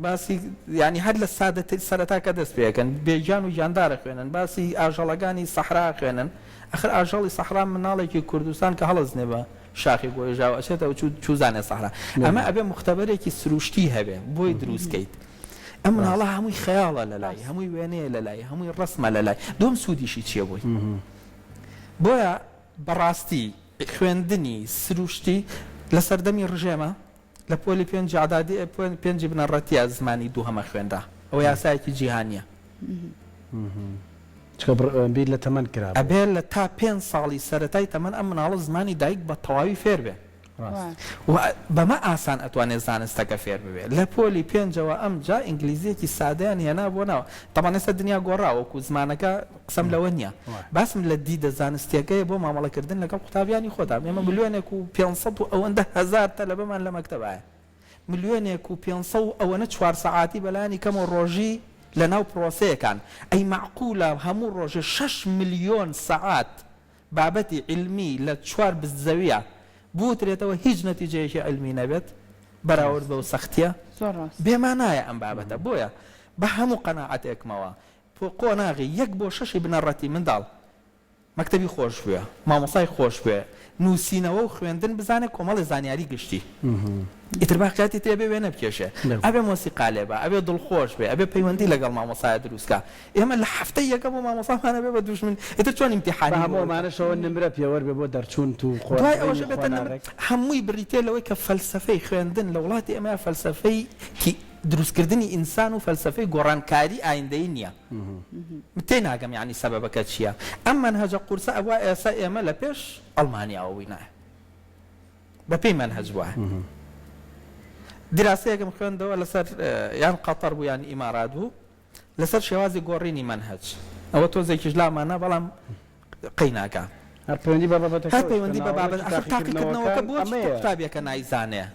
باسی یانی هەر لە سادەتر سەرەتا کە دەست پێ ئەکەن بێ گیان و گیاندار ئەخوێنن باسی ئاژەڵەکانی سەحرا ئەخوێنن ئەخر ئاژەڵی سەحرا مناڵێکی کوردستان کە هەڵەزنێ بە شاخی گۆیژاو ئەچێتەوە چوو چوزانێ سەحرا ئەمە ئەبێ موختەبەرێکی سروشتی هەبێ بۆی دروست کەیت ئەم مناڵە هەمووی خەیاڵە لەلای هەمووی وێنەیە لەلای هەمووی ڕەسمە لەلای دووەم سوودیشی چییە بۆی بۆیە بەڕاستی خوێندنی سروشتی لە سەردەمی ڕژێمە لە پۆلی پێنجی ئەعدادی پێنجی بنەڕەتیە زمانی دووهەمە خوێنرا ئەوە یاسایەکی جیهانیە. چونکە بیر لە تەمەن کرابوو. ئەبێ لە تا پێنج ساڵی سەرەتای تەمەن ئەم مناڵە زمانی دایک بە تەواوی فێر بێ و بەمە ئاسان ئەتوانێ زانستەکە فێر ببێ. لە پۆلی پێنجەوە ئەمجا ئینگلیزیەکی سادەیان هێنا بۆ ناو تەبعەن ئێستا دنیا گۆڕاوە وەکو زمانەکە قسەم لەوە نیە باسم لە دیدە زانستیەکەیە بۆ مامەڵەکردن لەگەڵ قوتابیانی خۆتا ئێمە ملیۆنێک و پێنسەد و ئەوەندە هەزار تەلەبەمان لە مەکتەبایە ملیۆنێک و پێنسە و ئەوەنە چوار سەعاتی بەلایەنی کەمەوە ڕۆژی لەناو پرۆسەیەکان ئەی مەعقولە هەموو ڕۆژێ 6 ملیۆن سەعات بابەتی عیلمی لە چوار بست زەویە بوترێتەوە هیچ نەتیجەیەکی عیلمی نەبێت بەراورد بەو سەختیە زۆر ڕاست. بێمانایە ئەم بابەتە بۆیە بە هەموو قەناعەتێکمەوە قۆناغی یەک بۆ شەشی بنەڕەتی منداڵ مەکتەبی خۆش بوێ، مامۆستای خۆش بوێ، نووسینەوە و خوێندن بزانێ، کۆمەڵێ زانیاری گشتی. ئیتر باقیاتی تری ئەبێ وێنە بکێشێ، ئەبێ مۆسیقا لێ با، ئەبێ دڵخۆش بێ، ئەبێ پەیوەندی لەگەڵ مامۆستایا دروست کا. ئێمە لە هەفتەی یەکەمەوە مامۆستامان ئەبێ بە دوژمن، ئیتر چۆن بە ئیمتیحانی بۆ هەموو ئەکا؟ ئەمانەشەوە نمرە پێوەر بێ بۆ دەرچوونت و دوای ئەوەش قۆناغی ئەبێتە نمرە. قۆناغێک. هەمووی بریتیە لەوەی کە فەلسەفەی خوێندن لە وڵاتی ئێمەیا فەلسەفەی کی دروستکردنی ئینسان و فەلسەفەی گۆڕانکاری ئایندەیی نیە. من تێناگەم یانی سەبەبەکە چیە؟ ئەم مەنهەجە قورسە ئەبوا ئێستا ئێمە لە پێش ئەڵمانیاوە بووینایە بە پێی مەنهەج بوایە. دیراسەیەکم خوێندەوە لەسەر یان قەتەر بوو یان ئیمارات بوو لەسەر شێوازی گۆڕینی مەنهەج ئەوە تۆزێکیش لامانە بەڵام قەیناکە. هەر پەیوەندی بە بابەتەکەوە هەر چونکە پەیوەندی بە بابەت ناوەڕۆکی ئەخر تاقیکردنەوەکە تاقیکردنەوەکان بۆچی تۆ ئەمەیە. قوتابیەکە نایزانێ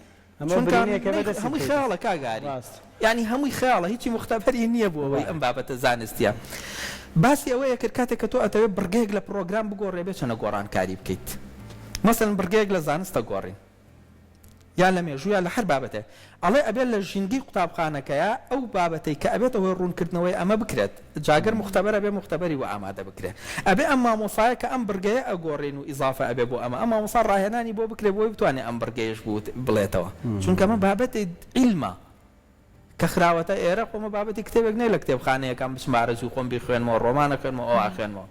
ئەمە چونکە برینێکە بێ دەستی هەمووی بکەیتە خەیاڵە کاک ئاری ڕاست. یانی هەمووی خەیاڵە هیچی موختەبەری نییە بۆ ئەوەی ئەم بابەتە زانستیە باسی ئەوەیە کرد کاتێک کە تۆ ئەتەوێت بڕگەیەک لە پڕۆگرام بگۆڕێ بێ چەنە گۆڕانکاری بکەیت مەسەلەن بڕگەیەک لە زانستە گۆڕین یا لە مێژوو یا لە هەر بابەتێک ئەڵێ ئەبێت لە ژینگەی قوتابخانەکەیا ئەو بابەتەی کە ئەبێتە هۆی ڕوونکردنەوەی ئەمە بکرێت جا گەر موختەبەر ئەبێ موختەبەری وا ئامادە بکرێ ئەبێ ئەم مامۆسایە کە ئەم بڕگەیە ئەگۆڕین و ئیزافە ئەبێ بۆ ئەمە ئەم مامۆسا ڕاهێنانی بۆ بکرێ بۆی بتوانێ ئەم بڕگەیەش بوت بڵێتەوە چونکە ئەمە بابەتی عیلمە کە خراوەتە ئێرە خۆ ئەمە بابەتی کتێبێک نیە لە کتێبخانەیەکان بچمە ئارەزووی خۆم بیخوێنمەوە ڕۆمان ئەخوێنمەوە ئەوە ئەخوێنمەوە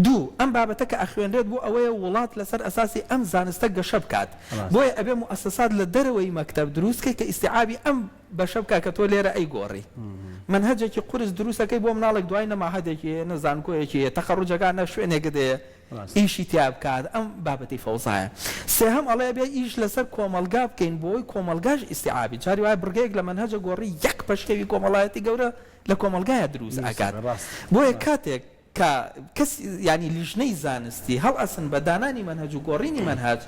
دوو ئەم بابەتە کە ئەخوێنرێت بۆ ئەوەیە وڵات لەسەر ئەساسی ئەم زانستە گەشە بکات بۆیە ئەبێ موئەسەسات لە دەرەوەی مەکتەب دروست کەی کە ئیستیعابی ئەم بەشە بکا کە تۆ لێرە ئەیگۆڕی مەنهەجێکی قورس دروست ئەکەی بۆ مناڵێک دوای نە مەعهەدێکی هەیە نە زانکۆیەکی هەیە تەخەڕوجەکان نە شوێنێکت هەیە ئیشی تیا بکات ئەم بابەتی فەوزایە سێهەم ئەڵێ ئەبێ ئیش لەسەر کۆمەڵگا بکەین بۆی کۆمەڵگاش ئیستیعابی جاری وایە بڕگەیەک لە مەنهەجە گۆڕی یەک پەشێوی کۆمەڵایەتی گەورە لە کۆمەڵگایە دروست ئەکات بۆیە کاتێک کە کەس یانی لیژنەی زانستی هەڵئەسن بە دانانی مەنهەج و گۆڕینی مەنهەج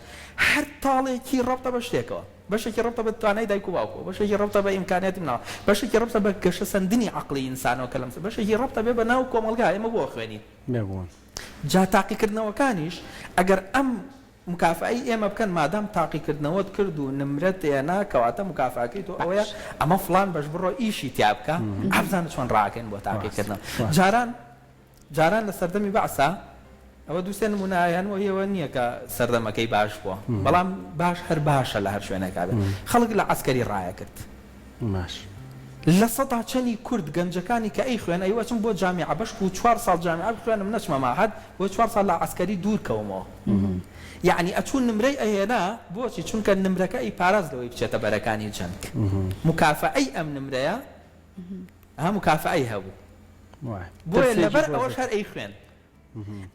هەر تاڵێکی ڕەبتە بە شتێکەوە بەشێکی ڕەبتە بە توانای دایک و باوکەوە بەشێکی ڕەبتە بە ئیمکانیاتی مناڵ بەشێکی ڕەبتە بە گەشەسەندنی عەقڵی ئینسانەوە کە لەم بەشێکی ڕەبتە بێ بە ناو کۆمەڵگا ئێمە بۆ خوێنین بێگومان. جا تاقیکردنەوەکانیش ئەگەر ئەم مکافەئەی ئێمە بکەن مادام تاقیکردنەوەت کرد و نمرەت هێنا کەواتە مکافەئەکەی تۆ ئەوەیە ئەمە فڵان بەش بڕۆ ئیشی تیا بکە ئابزانە چۆن ڕاکەین بۆ تاقیکردنەوە جاران جاران لە سەردەمی بەعسا ئەوە دووسێ نمونە هەن و ئەوە نییە کە سەردەمەکەی باش بووە بەڵام باش هەر باشە لە هەر شوێنێکا بێت خەڵک لە عەسکەری ڕایە کرد باش. لە سەدا چەنی کورد گەنجەکانی کە ئەیخوێن ئەی ئەچم بۆ جامیعە بەشکو چوار ساڵ جامیعە بخوێنم نەچمە مەعهەد بۆ چوار ساڵ لە عەسکەری دوور کەومەوە یەعنی ئەچوو نمرەی ئەهێنا بۆچی چونکە نمرەکە ئەی پاراست لەوەی بچێتە بەرەکانی جەنگ موکافەئەی ئەم نمرەیە ها موکافەئەی هەبوو بۆیە لەبەر ئەوەش هەر ئەیخوێن.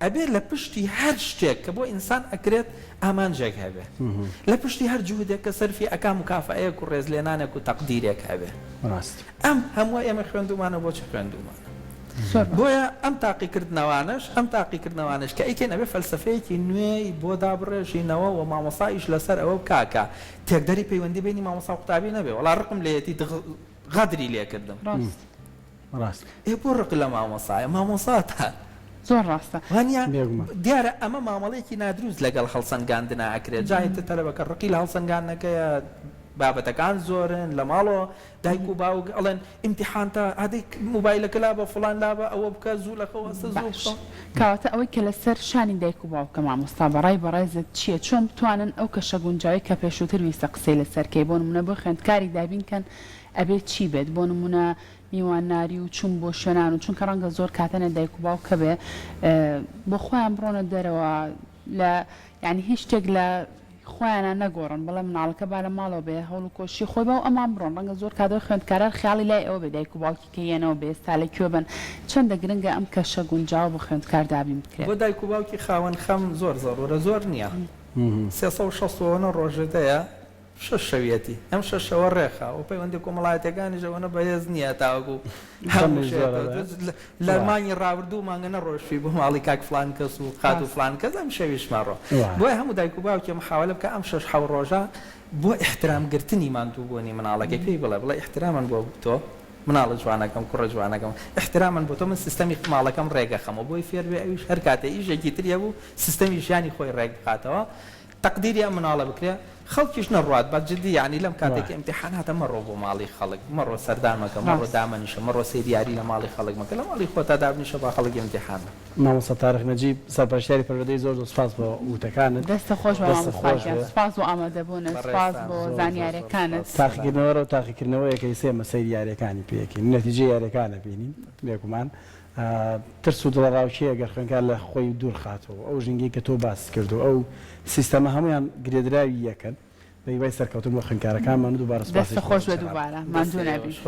ئەبێ لە پشتی هەر شتێک کە بۆ ئینسان ئەکرێت ئامانجێک هەبێ. لە پشتی هەر جوهدێک کە سەرفی ئەکا موکافەئەیەک و ڕێزلێنانێک و تەقدیرێک هەبێ. ڕاست. ئەم هەمووە ئێمە خوێندوومانە بۆچ خوێندوومانە؟ بۆیە ئەم تاقیکردنەوانەش ئەم تاقیکردنەوانەش کە ئەیکەین ئەبێ فەلسەفەیەکی نوێی بۆ دابڕێژینەوە و مامۆستا ئیش لەسەر ئەوە بکا کە تێکدەری پەیوەندی بەینی مامۆستا و قوتابی نەبێ وەڵا ڕقم لێیەتی غەدری لێکردم. ڕاست. ڕاست. ئێ بۆ ڕق لە مامۆستایە؟ مامۆستاتە. زۆر ڕاستە. وانیە؟ بێگومان. دیارە ئەمە مامەڵەیەکی نادروست لەگەڵ هەڵسەنگاندنا ئەکرێت. جا ئیتر تەلەبەکە ڕقی لە هەڵسەنگاندنەکەیە، بابەتەکان زۆرن، لە ماڵەوە دایک و باوک ئەڵێن ئیمتیحانتە، ئادەی موبایلەکە لابە، فڵان لابە، ئەوە بکە، زوو لە خەو هەستە، زوو باش. بخەوە. کەواتە ئەوەی کە لەسەر شانی دایک و باوکە مامۆستا بەڕای بەڕێزت چیە؟ چۆن بتوانن ئەو کەشە گونجاوەی کە پێشووتر ویستە قسەی لەسەر کەی بۆ نموونە بۆ خوێندکاری دابین کەن ئەبێ چی بێت؟ بۆ نموونە میوانناری و چوون بۆ شوێنان و چونکە ڕەنگە زۆر کاتەنە دایک و باوک هەبێ بۆ خۆیان بڕۆنە دەرەوە لە یانی هیچ شتێک لە خۆیانا نەگۆڕن بڵێ مناڵەکە با لە ماڵەوە بێ هەوڵ و کۆششی خۆی با و ئەمان بڕۆن ڕەنگە زۆر کات خوێندکاران خەیاڵی لای ئەوە بێ دایک و باوکی کە یەنەوە بێ ئێستا لە کوێ بن چەندە گرنگە ئەم کەشە گونجاوە بۆ خوێندکار دابین بکرێت. بۆ دایک و باوکی خاوەن خەم زۆر زەڕورە زۆر نیە 360 ئەوەنە ڕۆژت هەیە شەش شەویەتی ئەم شەش شەوە ڕێکخە و پەیوەندی کۆمەڵایەتیەکانیش ئەوەنە بەهێز نییە تاوەکو هەموو لە مانگی ڕابردوو مانگە نەڕۆشتوی بۆ ماڵی کاک فلان کەس و خاتوو فلان کەس ئەم شەویش مەڕۆ بۆیە هەموو دایک و باوکێ محاوەلە بکە ئەم شەش حەو ڕۆژە بۆ ئیحترام گرتنی ماندووبوونی مناڵەکەی پێی بڵێ بڵێ ئیحترامەن بۆ تۆ مناڵە جوانەکەم کوڕە جوانەکەم ئیحترامەن بۆ تۆ من سیستەمی ماڵەکەم ڕێگەخەمەوە بۆی فێر بێ ئەویش هەر کاتێ ئیشێکی تری هەبوو سیستەمی ژیانی خۆی ڕێک بخاتەوە تەقدیری ئەم مناڵە بکرێ خەڵکیش نەڕوات بە جدی یانی لەم کاتێک کە ئیمتیحاناتە مەڕۆ بۆ ماڵی خەڵک مەڕۆ سەردان مەکە مەڕۆ دامەنیشە مەڕۆ سەیری یاری لە ماڵی خەڵک مەکە لە ماڵی خۆتا دابنیشە با خەڵک ئیمتیحان بە. مامۆستا تارق نەجیب سەرپەرشتیاری پەروەردەی زۆر زۆر سوپاس بۆ وتەکانت. دەستت خۆش بێ دەستت مامۆستا خۆش گیان بێ. سوپاس بۆ ئامادەبوونت سوپاس بەڕێزتان بۆ زۆر زۆر زۆر زانیاریەکانت. سوپاس. تاقیکردنەوە رەو تاقیکردنەوەیەکە ئیستا ئێمە سەیری یاریەکانی پێ ئەکەین نەتیجەی یاریەکان ئەبینین بێگومان ترس و دڵەڕاوکێ گەر خوێندکار لە خۆی دوور خاتەوە ئەو ژینگەی کە تۆ باست کرد و ئەو سیستەمە هەموویان گرێدراوی یەکن. بە هیوای سەرکەوتن بۆ خوێندکارەکانمان و دووبارە دەستت سوپاسیش بۆ خۆش بێ جەنابت. دووبارە ماندوو دەستی نەبی. ئێوەش.